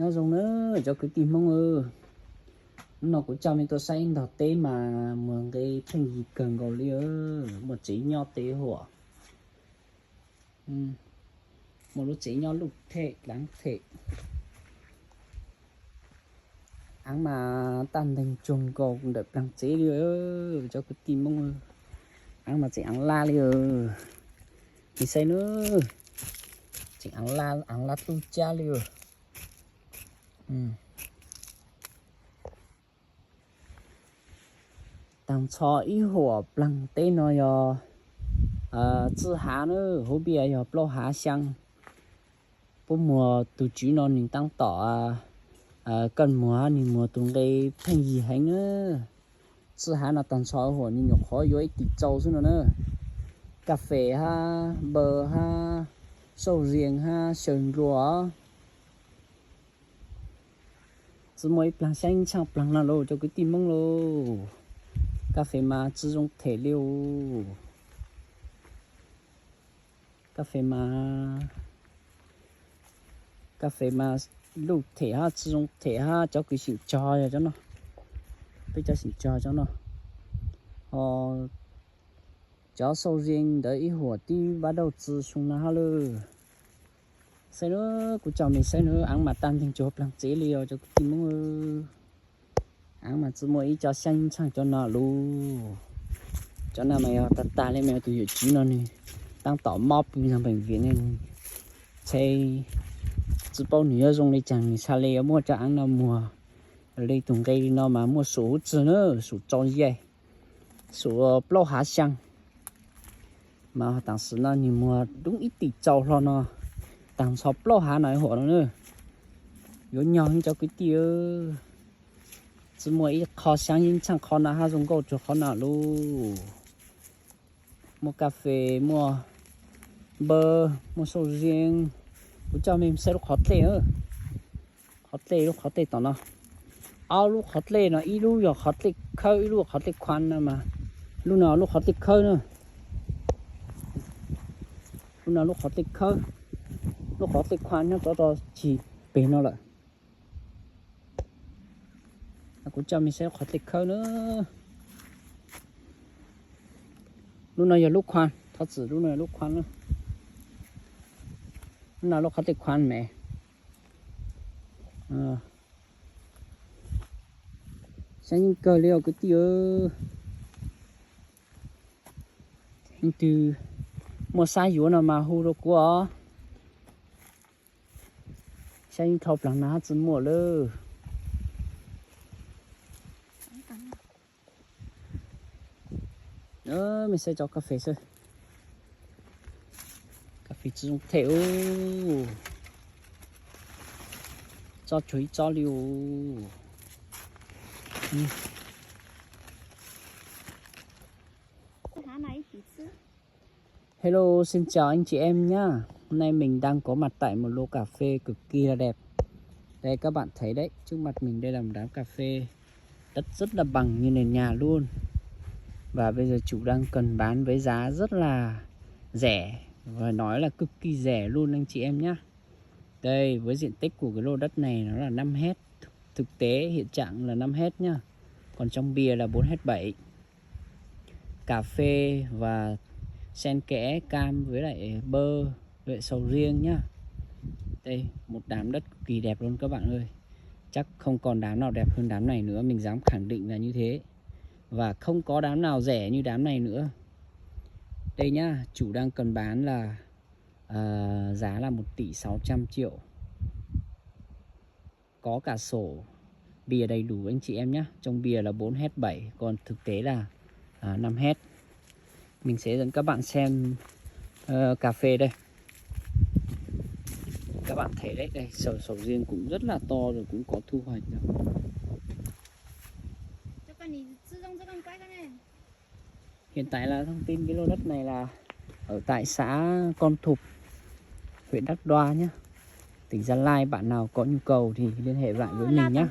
Nyob zoo na cov kwv tij Hmoob, hnub no kuv coj mej tuaj saib ib ntog teb mas muag nqe pheej yig kawg nkaus li, muaj tsev nyob teb huam, muaj lub tsev nyob luj them dlaav them. Aav mas taj nteeg tsuag nkaus ntawm plaag tsev li, cov kwv tij Hmoob, aav mas tseem aav laj li. Mej saib na, tseem aav laj tub cab li. Taag nrho ib huam plaag teb no yog txij hav na, hub npiaj yog plaub hav xyaa. Puab muag tug tswv no nwg taab tom kaj muag, nwg muag tug nqe pheej yig heev na. Txij hav no taag nrho huam nwg nyuam qhuav yuav ib tim txaus xwb no na. Kas fes hab, npawg hab, sauj zias hab, xyaw nplua. Tsi muaj ib plaag xyaab yeej tshaaj plaag no lauj cov kwv tij Hmoob lauj. Kas fes mas tsi zoo them li. Kas fes mas, kas fes mas luj them hab tsi zoo them hab cov kws seem cog yog cov no. Peb cov seem cog cov no. Ho cov sauj zias ntawd ib huam tib npab dauj tsi xyoo no hab lawm. Saib na, kuv coj mej saib na, aav mas taag nteeg tsuag plaag tsev li os cov kwv tij Hmoob. Aav mas tsi muaj ib co xyaab yeej tshaaj cov no lauj. Cov no mas yog tag tag li mas yog tug yuam tswv no nwg taab tom mob pw nrug npeem viam ne. Txheb tsi paub nwg yuav zoo li caag nwg txhaj le yuav muaj cov aav no muag li tug nqe li no mas muaj sum huv tsi na, sum tso yaig, sum plaub hav xyaa. Mas taam sim no nwg muag dub ib tim txaus hlo no, taag nrho plaub hav no huam no na. Yuav nyog cov kwv tij, tsi muaj ib qho xyaab yeej tshaaj qhov no hab zoo nkauj tsuag qhov no lauj. Muaj kas fes, muaj npawg, muaj sauj zias. Kuv coj mej saib lub qhov dlej, qhov dlej, lub qhov dlej tom no. Ob lub qhov dlej no, ib lub yog qhov dlej khawb, ib lub qhov dlej khuam no mas. Lub no lub qhov dlej khawb na. Lub no lub qhov dlej khawb, lub qhov dlej khuam nyob rov rau cig peg no lawm. Kuv coj mej saib lub qhov dlej khawb na. Lub no yog lub khuam, thov txim, lub no yog lub khuam na. Lub no lub qhov dlej khuam me. Xyaab yeej kawg li os kwv tij. Leej twg muaj xab yuav no mas hu rau kuv os. Xyaab yeej dhau plaag no hab tsi muaj lawm. Mej saib cov kas fes xwb. Kas fes tsi zoo them, tsob tsuag ib tsob li os. Hello, xin chào anh chị em nhá. Hôm nay mình đang có mặt tại một lô cà phê cực kỳ là đẹp. Đây, các bạn thấy đấy, trước mặt mình đây là một đám cà phê. Đất rất là bằng như nền nhà luôn. Và bây giờ chủ đang cần bán với giá rất là rẻ. Và nói là cực kỳ rẻ luôn anh chị em nhá. Đây, với diện tích của cái lô đất này nó là năm héc. Thực, thực tế hiện trạng là năm héc nhá. Còn trong bìa là bốn héc bảy. Cà phê và xen kẽ cam với lại bơ, với lại sầu riêng nhá. Đây, một đám đất cực kỳ đẹp luôn các bạn ơi. Chắc không còn đám nào đẹp hơn đám này nữa, mình dám khẳng định là như thế. Và không có đám nào rẻ như đám này nữa. Đây nhá, chủ đang cần bán là, à, giá là một tỷ sáu trăm triệu. Có cả sổ bìa đầy đủ anh chị em nhé. Trong bìa là bốn héc bảy, còn thực tế là, à, năm héc. Mình sẽ dẫn các bạn xem, ờ, cà phê đây. Các bạn thấy đấy, đây, sầu, sầu riêng cũng rất là to rồi, cũng có thu hoạch rồi. Hiện tại là thông tin cái lô đất này là ở tại xã Kon Thục, huyện Đắk Đoa nhé, tỉnh Gia Lai. Bạn nào có nhu cầu thì liên hệ lại với mình nhé.